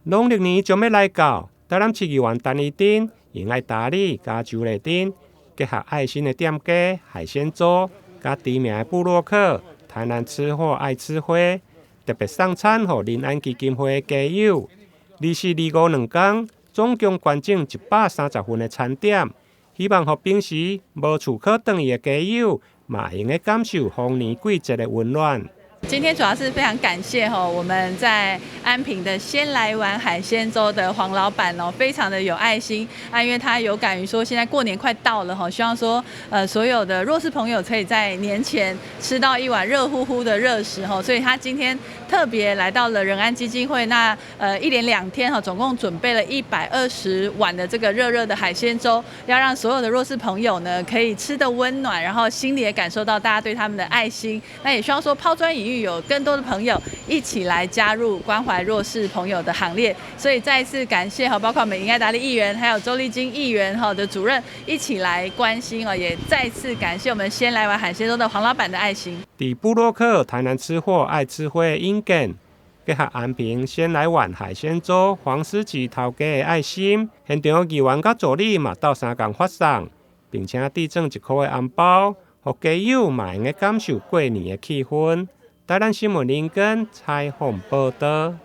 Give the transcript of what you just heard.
農曆年將欲來到，台南市議員陳怡貞、仁愛達利佮周麗珍，結合愛心的店家海鮮粥，佮知名的部落客台南吃貨愛吃灰，特別送餐予仁安基金會的街友。24、25兩工，總共捐贈130份的餐點，希望予平時無厝可轉去的街友，嘛會用得感受豐年季節的溫暖。今天主要是非常感謝哈，我們在安平的鮮來碗海鮮粥的黃老闆哦，非常的有愛心啊，因為他有感於說現在過年快到了哈，希望說所有的弱勢朋友可以在年前吃到一碗熱乎乎的熱食哈，所以他今天特別來到了仁安基金會，那一連2天哈，總共準備了120碗的這個熱熱的海鮮粥，要讓所有的弱勢朋友呢可以吃得溫暖，然後心裡也感受到大家對他們的愛心。那也希望說拋磚引玉，有更多的朋友一起來加入關懷弱勢朋友的行列，所以再一次感謝哈，包括我們尹愛達利議員，還有周麗金議員哈的主任一起來關心哦，也再次感謝我們鮮來碗海鮮粥的黃老闆的愛心。佇部落客台南吃貨愛吃灰引薦，結合安平鮮來碗海鮮粥黃思琪頭家的愛心，現場議員佮助理嘛鬥相共發送，並且致贈1箍的紅包，予街友嘛會用感受過年的氣氛。台南新聞林根採訪報導。